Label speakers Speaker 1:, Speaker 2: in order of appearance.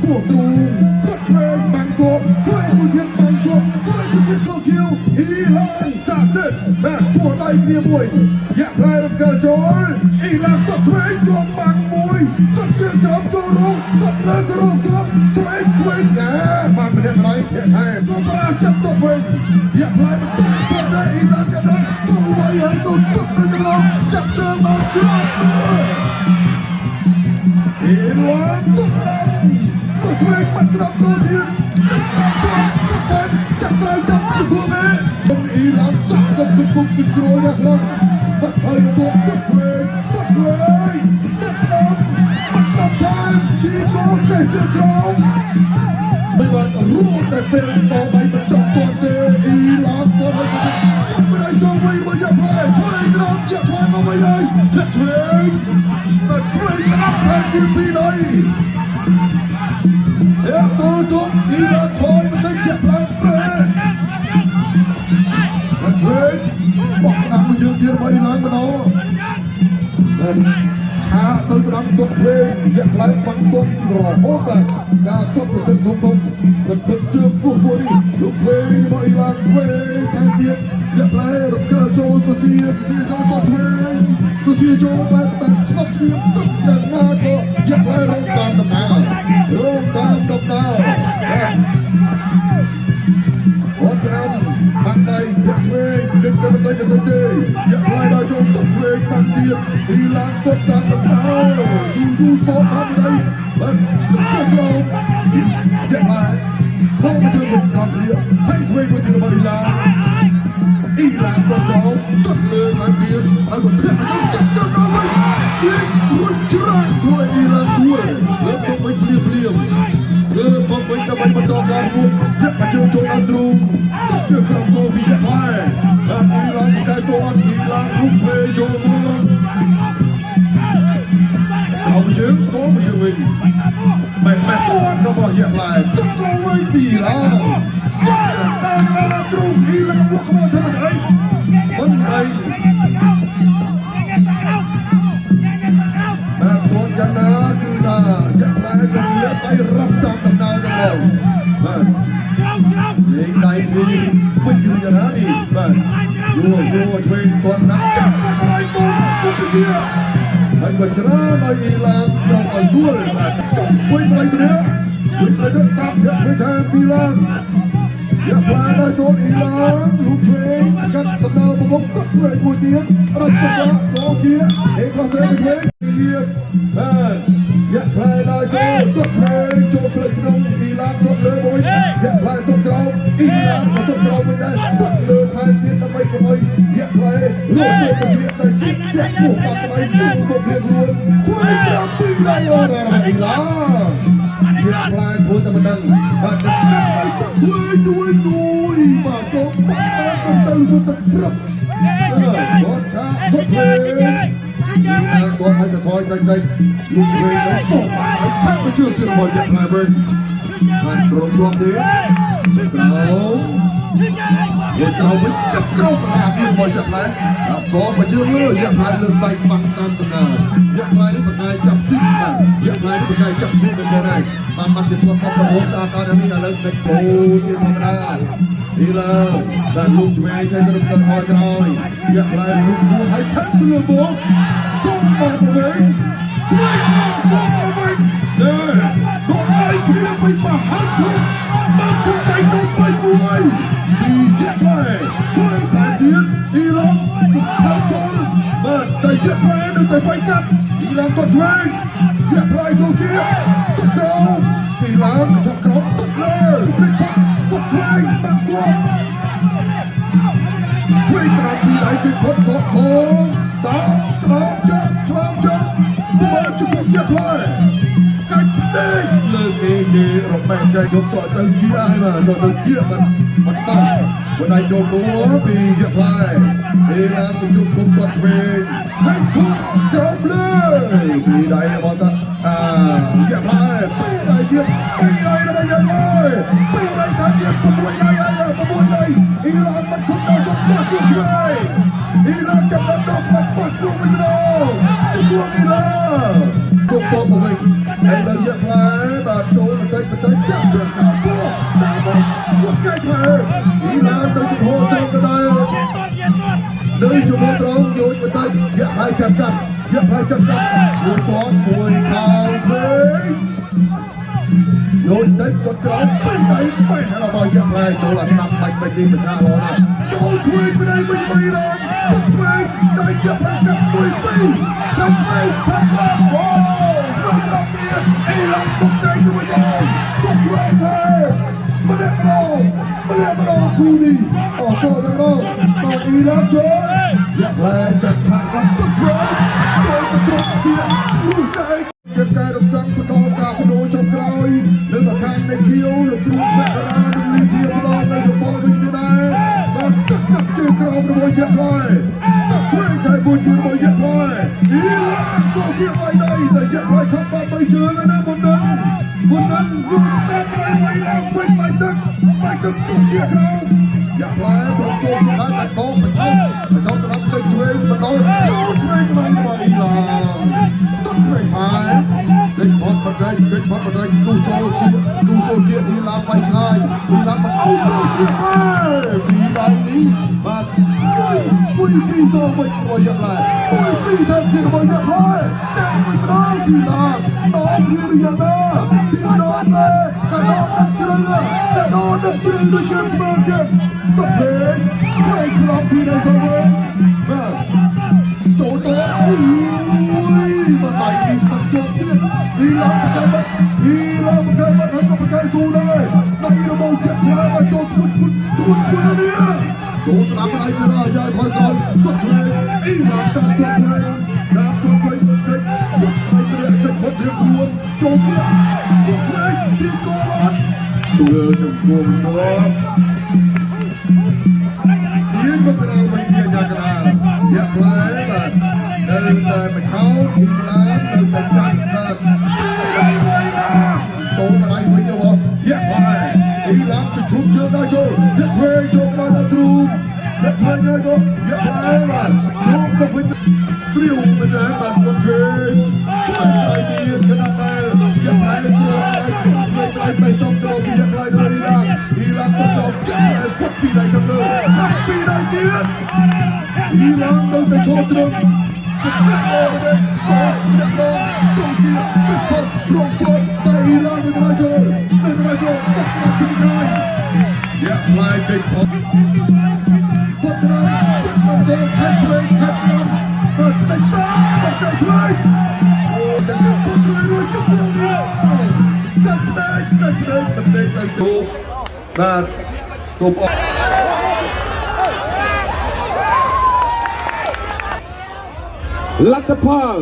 Speaker 1: ពោះទ្រូងទាត់ឆ្វេងបាំងជាប់ឆ្វេងមួយទៀតបាំងជាប់ឆ្វេងមួយទៀតចូលខៀវអ៊ីឡានសាសិតបាទពោះដៃគ្នាមួយយ៉ាក់ផ្លែរំកិលចូលអ៊ីឡានទាត់ឆ្វេងជាប់បាំងមួយទាត់ជើងក្រោមចូលរងទាត់លើក៏រងជាប់ឆ្វេងឆ្វេងយ៉ាបានម្នាក់ម្ដាយធាក់ថែមចូលប្រាចាប់ទាត់វិញយ៉ាក់ផ្លែមិនទាត់ទាត់ទេអ៊ីឡានចាប់ដល់ចូលໄວហើយទៅទាត់ទៅចំណងចាប់ជើងមកជ្រោះអ៊ីឡានទាត់ឡើងទៅឆ្វេងបាត់ក្រោមទៅទៀតទឹកតាមទាត់ទឹកតាមចាប់ត្រៃចាប់ជង្គង់ឯងអ៊ីឡានសាក់កំពុងគឺជ្រុលយ៉ាងខ្លាំងបាត់ហើយទៅទាត់ឆ្វេងទាត់ឆ្វេងទាត់ក្រោមបាត់ក្រោមថែមទីកោកេះជើងក្រោមមិនបានរួចតែពេលតបៃមិនចង់ទាត់ទេអ៊ីឡានទាត់ហើយទៅទាត់មិនឲ្យចូលវិញមកយ៉ាប់ហើយឆ្វេងក្រោមយ៉ាប់ហើយមកវិញហើយធាក់ឆ្វេងបាត់ឆ្វេងស្ដាប់ថែមទី2ហើយហេតុទូអ៊ីឡានថយបន្តិចយ៉ាប់ឡើងប្រេបាត់ឆ្វេងបោះស្ដាប់មួយជើងទៀតរបស់អ៊ីឡានម្ដងបាទឆាទៅស្ដាំទាត់ឆ្វេងយ៉ាប់ឡើងបាំងទាត់រហូតបាទការទាត់ទៅធំធំទៅទឹកជើងពោះមួយនេះលោកឆ្វេងរបស់អ៊ីឡានឆ្វេងថែមទៀតយ៉ាប់ឡើងរំកើចូលសសៀសសៀចូលទាត់ឆ្វេងសសៀចូលបែបតែស្ងប់ស្ងៀមទឹកដល់ណាក៏យ៉ាប់ឡើងរងតាមដំណើររងតាមដំណើរបាទអត់ស្ដាំបាំងដៃធាក់ឆ្វេងគិតទៅបន្តិចបន្តិចទេយ៉ាប់ឡើងដល់ចូលទាត់ឆ្វេងបាំងទៀតអ៊ីឡានទាត់តាមដំណើរយូរយូរសតតាមដៃបាទទឹកចូលក្រោមយ៉ាប់ឡើងខំជើងវិញក្រោមគ្នាថៃឆ្វេងមួយទៀតរបស់អ៊ីឡានអ៊ីឡានទាត់ចូលទាត់លើថែមទៀតហើយក៏ធាក់មកចូលចាប់ជើងដល់វិញវិញរួចច្រានធ្វើអ៊ីឡានដួលលើកមកវិញភ្លាមភ្លាមលើមកវិញដើម្បីបន្តការរួចធាក់មកជើងចូលដល់ទ្រូងទាត់ជើងក្រោមចូលពីយ៉ាប់ហើយបាទអ៊ីឡានកែទាត់អ៊ីឡានរុកឆ្វេងចូលមកក្រោមជើងសូមជើងវិញបែបបែបទាត់របស់យ៉ាប់ហើយទាត់ចូលវិញពីអ៊ីឡានចាប់ជើងដល់ដល់ទ្រូងអ៊ីឡានលក់ក្បាលធ្វើមិនអីមិនអីបាទទាត់យ៉ាងណាគឺថាយ៉ាប់ហើយក៏លាក់ដៃរាប់តាមដំណើរទៅមកបាទលេងដៃនេះវិញគឺយ៉ាងណានេះបាទយួរយួរឆ្វេងទាត់ស្ដាប់ចាប់មកហើយកូនគុំជាហើយក៏ច្រើនឲ្យអ៊ីឡានត្រង់ឲ្យដួលបាទចុងឆ្វេងម្លេះម្នាក់វិញទៅតាមធាក់ឆ្វេងថែមអ៊ីឡានយ៉ាប់ឡាដល់ចូលអ៊ីឡានលូកឆ្វេងស្កាត់ដំណើរប្រមុខទឹកឆ្វេងមួយទៀតរត់ចង្វាក់ចូលជាអេក្លាសេឆ្វេងទៀតបាទយ៉ាប់ផ្លែដល់ចូលទឹកឆ្វេងចូលផ្លូវក្នុងអ៊ីឡានទាត់លើមួយយ៉ាប់ផ្លែទាត់ក្រោមអ៊ីឡានក៏ទាត់ក្រោមវិញដែរទាត់លើថែមទៀតដើម្បីកុំឲ្យយ៉ាប់ផ្លែរត់ចូលទៅទៀតតែជិះយ៉ាប់ពោះបាត់ទៅទូទៅព្រៀងខ្លួនឆ្វេងក្រោមពីរដៃអរអ៊ីឡានយ៉ាប់ផ្លែធ្វើតែមិនដឹងបាទទៅទឹកឆ្វេងទួយទួយបាទចូលបាត់ទៅទៅទឹកព្រឹបគាត់ឆាគាត់ឆ្វេងគាត់ឲ្យទៅថយតិចតិចលូកឆ្វេងទៅសុំឲ្យថែមជឿទៀតរបស់យ៉ាប់ផ្លែវិញបាទប្រងជាប់ទៀតក្រោមយកក្រោមវិញចាប់ក្រោមភាសាទៀតរបស់យ៉ាប់ផ្លែដល់កមកជឿលើយ៉ាប់ផ្លែលើដៃបាំងតាមដំណើរយ៉ាប់ផ្លែនេះបកាយចាប់ស៊ីបាទយ៉ាប់ផ្លែនេះបកាយចាប់ស៊ីមែនទេហើយបានបានជាធាត់កប់ប្រមូលស្អាតស្អាតនេះឥឡូវតិចគោជាធម្មតាអ៊ីឡាបាទលូកឆ្វេងទៅទៅថយក្រោយយ៉ាប់ផ្លែលូកមួយហើយថែមទៅលើមកសុំមកវិញជួយខ្ញុំសុំមកវិញនេះដកដៃគ្នាវិញមកហើយគុំមកគុំដៃចូលទៅមួយពីយ៉ាប់ផ្លែធ្វើថែមទៀតអ៊ីឡាថែមចូលបាទតែយ៉ាប់ផ្លែនៅតែបៃកាត់អ៊ីឡាទាត់ឆ្វេងយ៉ាប់ផ្លែចូលទៀតទឹកក្រោមអ៊ីឡានចុះក្រោមទឹកលើទឹកផុតពុកឆ្វេងបាក់ជាប់ឆ្វេងស្ដាំពីដៃទឹកផុតសក់ខងតាមឆ្លងចាប់ឆ្លងចាប់បើជង្គង់យ៉ាប់ផ្លែកាច់ដេកលើកនេះគេរបែកចៃយកតទៅជាហើយបាទតទៅជាមិនមិនតបើដៃចូលមួពីយ៉ាប់ផ្លែអ៊ីឡានទៅជង្គង់ទាត់ឆ្វេងហើយគុំក្រោមលើពីដៃរបស់តាយ៉ាប់ផ្លែពីដៃទៀតពីដៃរបស់យ៉ាប់ផ្លែពីដៃថាទៀត6ដៃហើយ6ដៃអ៊ីឡានមិនគុំដល់ចុងបាត់ទៀតវិញអ៊ីឡានចាប់ដល់ដល់បាត់បាត់វិញម្ដងជង្គង់អ៊ីឡានគុំតមកវិញហើយដល់យ៉ាប់ផ្លែបាទចូលបន្តិច លូចតិចគាត់ក្រោមពេញដៃបែររបស់យ៉ាផ្លែចូលអាស្ដាប់បាច់បាច់នេះប្រឆាឡណាចូលឆ្វេងម្ដងវិញបីរងទឹកឆ្វេងដៃយ៉ាផ្លែកាត់មួយពីរកាត់ពីខាងក្រោមអូឆ្វេងក្រោមទៀតអីឡំទុកใจទៅវិញហើយទុកឆ្វេងទេម្នាក់ម្ដងម្នាក់ម្ដងគូនេះអូតទៅម្ដងបាទអ៊ីរ៉ង់ចូលយ៉ាផ្លែចាត់ខាងគាត់ទុកឆ្វេងចូលទៅត្រង់ទៀតរួចដៃជាការរំចាំបន្តការបដូរចុងក្រោយនៅខាងនៃខៀវលោកគ្រូវគ្គរានិងលីធាផ្ដល់នៅយោបល់ដូចនេះដែរបាទទឹកទឹកជើងក្រោមរបស់យ៉ាផ្លែទឹកឆ្វេងតែមួយទៀតរបស់យ៉ាផ្លែអ៊ីឡានក៏គេវាយដៃតែយ៉ាផ្លែឆប់បានបីជើងណាមុននឹងមុននឹងយូរចាប់ដៃវាយឡើងពេញបាយទឹកបាយទឹកជុំជាក្រោមយ៉ាផ្លែប្រជុំដែរតែបោកបញ្ចុះបញ្ចុះត្រាប់ចេញឆ្វេងបណ្ដោយចូលឆ្វេងដៃរបស់អ៊ីឡានទឹកឆ្វេងថែកិច្ចផុតបណ្ដៃកិច្ចផុតបណ្ដៃស្ទុះចូលគៀទូចូលគៀអ៊ីឡានវាយឆ្ងាយអ៊ីឡានមកអោចូលគៀទេពីដៃនេះបាទមួយពីរពីរសងវិញរបស់យ៉ាផ្លែមួយពីរថែមទៀតរបស់យ៉ាផ្លែចាំវិញម្ដងអ៊ីឡានដងគ្នាឬយ៉ាងណាទីដងទេតែដងដឹកជ្រៅតែដងដឹកជ្រៅដូចជាស្មើទៀតទឹកឆ្វេងឆ្វេងក្លំពីដៃសងវិញបាទចូលទៅអូយបាទដៃនេះបាត់ជាប់ទៀតអ៊ីឡានបកបាត់អ៊ីឡានបកបាត់ហើយក៏បកស៊ូដែរដៃរបស់ជាផ្លែមកចូលធុនធុនធុនធុននេះចូលស្ដាប់ដៃទៅអាយ៉ាថយក្រោយទុកឆ្វេងអ៊ីឡានតាមទុកឆ្វេងតាមទុកវិញតិចទុកដៃម្នាក់តិចផុតរៀងខ្លួនចូលទៀតទុកឆ្វេងទីកបាត់ទួចំពោះជាប់ទៀនមកកណ្ដាលវិញពីអាយ៉ាកណ្ដាលយ៉ាផ្លែបាទនៅតែបខោអ៊ីឡាននៅតែចាក់បាទពីដៃវិញណាចូលមកដៃវិញរបស់យ៉ាផ្លែអ៊ីឡានទៅជុំជើងដល់ចូលយ៉ាឆ្វេងចូលមកដល់ទ្រូងយ៉ាឆ្វេងហើយក៏យ៉ាផ្លែបាទជុំទៅវិញស្រាវមែនទេបាទគាត់ឆ្វេងជួយដៃទៀតខណៈដែលយ៉ាផ្លែស្រួលហើយជុំឆ្វេងដៃទៅចំទៅពីយ៉ាផ្លែទៅអ៊ីឡានអ៊ីឡានទៅចំយ៉ាផ្លែពុតពីដៃខាងលើខាងពីដៃទៀតអ៊ីឡាននៅតែឈរត្រឹមចូលចូលម្នាក់ដងចូលទៀតគិតផុតរងជាប់តែអ៊ីឡាននៅតែចូលនៅតែចូលបោះស្រាប់ពីក្រោយយ៉ាផ្លែគិតផុតពុតស្រាប់ពុតចូលខាត់ឆ្វេងខាត់ស្រាប់បើដេញតបកឆ្វេងអូតែកាត់ពុតរួយរួយជុំទៀតកាត់ដេញកាត់ដេញដេញទៅជោបាទសូមអរ
Speaker 2: លទ្ធផល